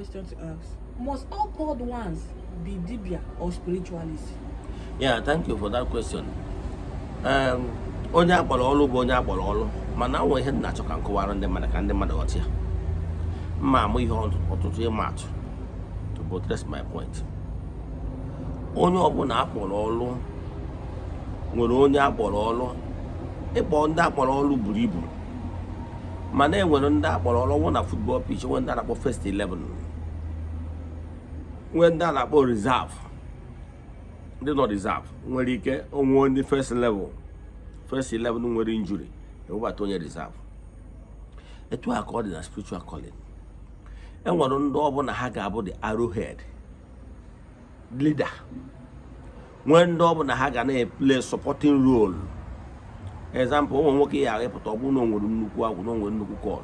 Question to ask: must all called ones be dibia or spiritualists? Yeah, thank you for that question. Onye akpọrọ ọrụ bụ onye akpọrọ ọrụ, mana ọ nwere ihe m na-achọ ka m kọwara ndị mmadụ ka ndị mmadụ ghọta ya. Mma amụ ihe ọtụtụ ịma atụ to buttress my point. Onye ọbụla akpọrọ ọrụ nwere onye akpọrọ ọrụ. Ịkpọ ndị akpọrọ ọrụ buru ibu, mana e nwere ndị akpọrọ ọrụ nwụ na football pitch, nwee ndị a na-akpọ first 11, nwee ndị a na-akpọ reserve. Ndị nọ reserve nwere ike onwe ndị first level, first 11 nwere injury, ewebata onye reserve. Etu a ka ọ dị na spiritual calling. Enwere ndị ọbụla ha ga-abụ the arrowhead leader, nwee ndị ọbụla ha ga na-play supporting role. Example, ụmụ nwoke ya ịpụta, ọ bụrụ na o nwere nnukwu agwụ, na o nwere nnukwu call,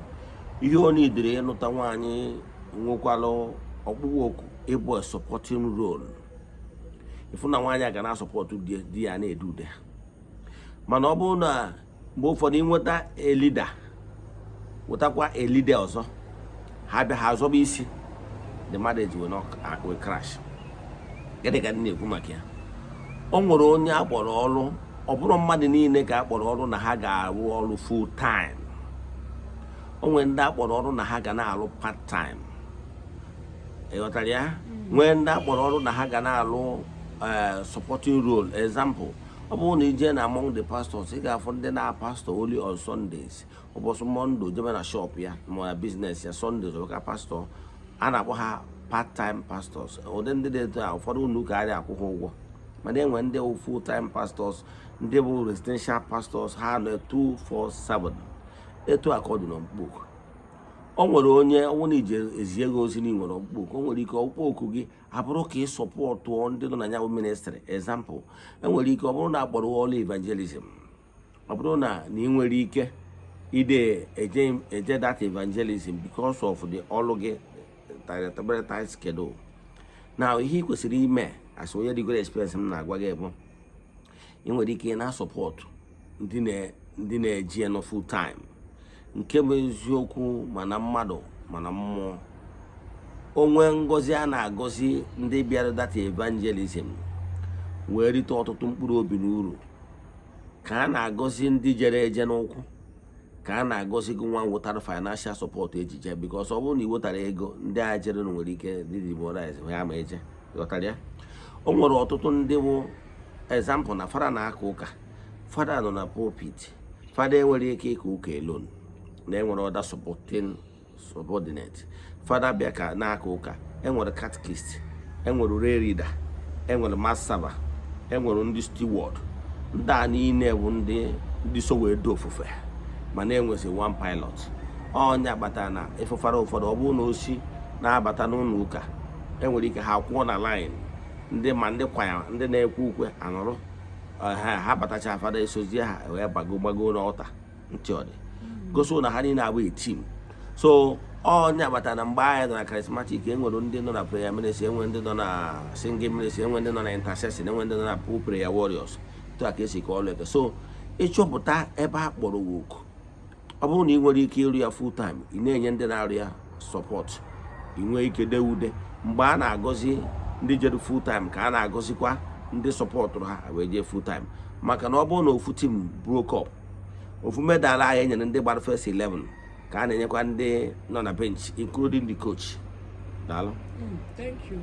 ihe ọ nidere ịnụta nwaanyị nwekwalụ ọkpụkpọ oku ịbụ a supporting role. Ịfụ na nwaanyị a ga na-asupport di ya, na-edu ude. Mana ọ bụrụ na mgbe ụfọdụ ịnweta a leader, wetakwa a leader ọzọ, ha bịa ha azọba isi, the marriage will not will crash. Gịnị ka m na-ekwu maka ya? O nwere onye akpọrọ ọrụ. Ọ bụrụ mmadụ niile ka akpọrọ ọrụ na ha ga-arụ ọrụ full time. O nwere ndị akpọrọ ọrụ na ha ga na-arụ part time. Ị ghọtara ya? Nwee ndị akpọrọ ọrụ na ha ga na-arụ supporting role. Example, ọ bụrụ na ije na among the pastors, ị ga-afụ ndị na-pastor only on Sundays. Ụbọchị Monday, jebe na shop ya ma na business ya. Sundays, ọ pastor. A na-akpọ ha part time pastors. Ụdị ndị dị etu a, ụfọdụ ụlọ ụka adịghị akwụ ha ụgwọ. Mana enwe ndị bụ full time pastors, ndị bụ residential pastors, ha nọ 247. Etu a ka ọ dị n'ọkpụkpọ. O nwere onye ọnwụ na ije ezie gị ozi na ị nwere ọkpụkpọ oku, o nwere ike ọkpụkpọ oku gị abụrụ ka ị supportụọ ndị nọ na ya bụ ministry. Example, enwere ike ọ bụrụ na akpọrọ ọrụ evangelism, ọ bụrụ na ị nwere ike ide eje eje that evangelism because of the ọrụ gị very tight schedule. Now, ihe ị kwesịrị ime as onye dịgoro experience m na-agwa gị bụ ị nwere ike ị na-asupport ndị na-eji ya nọ full time. Nke bụ eziokwu, mana mmadụ mana mmụọ onwe ngọzi a na-agọzi ndị bịara that evangelism wee rite ọtụtụ mkpụrụ obi n'uru, ka a na-agọzi ndị jere eje n'ụkwụ, ka a na-agọzi gị nwa nwetara financial support ejije, because ọ bụrụ na ị wetara ego, ndị a jere nwere ike dị demoralize ha ma eje. Ghọtara ya? O nwere ọtụtụ ndị bụ example na fada na-aka ụka, fada nọ na pulpit, fada enwere ike ịka ụka alone, na enwere other supporting subordinate. Fada bịa ka na-aka ụka, enwere catechist, enwere lay reader, enwere mass server, enwere ndị steward. Ndị a niile bụ ndị so wee do ofufe, mana enwezi one pilot. Ọnya kpatara na ịfụfara ụfọdụ, ọ bụrụ na osi na-abata n'ụlọ ụka, enwere ike ha kwụọ na line, ndị ma ndị kwaya, ndị na-ekwe ukwe anọrọ ha batacha, fada esozie ha wee gbago gbago n'ọta. Ntị ọ dị gosi na ha niile abụghị team. So ọnya kpatara na mgbe anyị nọ na charismatic, enwere ndị nọ na prayer ministry, enwere ndị nọ na singing ministry, enwere ndị nọ na intercession, enwere ndị nọ na pool prayer warriors. Etu a ka esi ka ọlụ eke. So ịchọpụta ebe a kpọrọ oku, ọ bụrụ na ị nwere ike ịrụ ya full time, ị na-enye ndị na-arụ ya support, ị nwee ike dee ude. Mgbe a na-agọzi ndị jere full time, ka a na-agọzikwa ndị supportụrụ ha wee jee full time, maka na ọ bụrụ na ofu team broke up, ofu medal ahụ e nyere ndị gbara first 11 ka a na-enyekwa ndị nọ na bench, including the coach. Daalụ. Thank you.